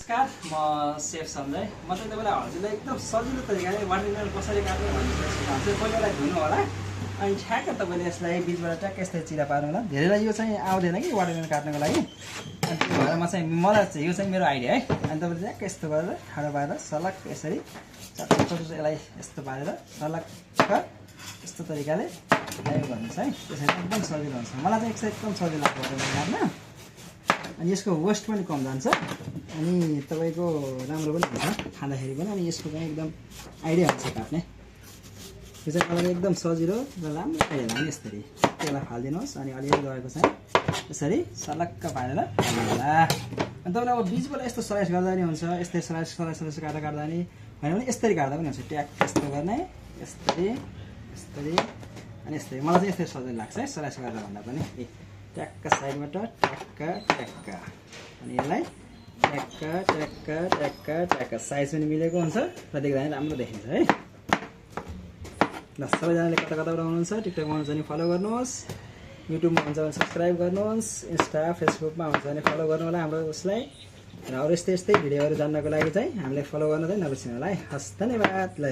नमस्कार, म सेफ सञ्जय। म चाहिँ तपाईँलाई हजुरलाई एकदम सजिलो तरिकाले वाटरमेलन कसरी काट्ने भन्ने सिकाउँछु। पहिलालाई धुनु होला, अनि ठ्याक्क तपाईँले यसलाई बिचबाट ट्याक्क यस्तै चिरा पार्नु होला। धेरैलाई यो चाहिँ आउँदैन कि वाटरमेलन काट्नको लागि, अनि त्यो भएर मलाई चाहिँ यो चाहिँ मेरो आइडिया है। अनि तपाईँले ट्याक्क यस्तो गरेर खाडो पारेर सलक्क यसरी चट्ट यसलाई यस्तो पारेर सलक्क यस्तो तरिकाले यो गर्नुहोस् है। त्यसरी एकदम सजिलो हुन्छ। मलाई चाहिँ एकदम सजिलो लाग्छ वाटरमेलन काट्न। अनि यसको वेस्ट पनि कम जान्छ, अनि तपाईँको राम्रो पनि हुन्छ खाँदाखेरि पनि। अनि यसको पनि एकदम आइडिया हुन्छ काट्ने। यो चाहिँ तपाईँले एकदम सजिलो र राम्रो आइडिया लाग्ने। यसरी त्यसलाई फालिदिनुहोस्, अनि अलिअलि लगेको चाहिँ यसरी सलक्क पारेर फाल्नु होला। अनि तपाईँले अब बिचबाट यस्तो स्लाइस गर्दा पनि हुन्छ, यस्तै स्लाइस काट्दा नि होइन भने यसरी काट्दा पनि हुन्छ। ट्याक यस्तो गर्ने, यस्तरी यस्तरी अनि यस्तै। मलाई चाहिँ यस्तै सजिलो लाग्छ है स्लाइस गरेर भन्दा पनि। ट्याक्क साइडबाट ट्याक्क ट्याक्क, अनि यसलाई ट्याक्क ट्याक्क ट्याक्क ट्याक्क। साइज पनि मिलेको हुन्छ र देख्दा पनि राम्रो देखिन्छ है। ल, सबैजनाले कता कताबाट हुनुहुन्छ, टिकटकमा हुन्छ भने फलो गर्नुहोस्, युट्युबमा हुन्छ भने सब्सक्राइब गर्नुहोस्, इन्स्टा फेसबुकमा हुन्छ भने फलो गर्नु होला हाम्रो उसलाई। र अरू यस्तै भिडियोहरू जान्नको लागि चाहिँ हामीले फलो गर्नु चाहिँ नबिर्सिनु होला है। हस्, धन्यवाद। ल।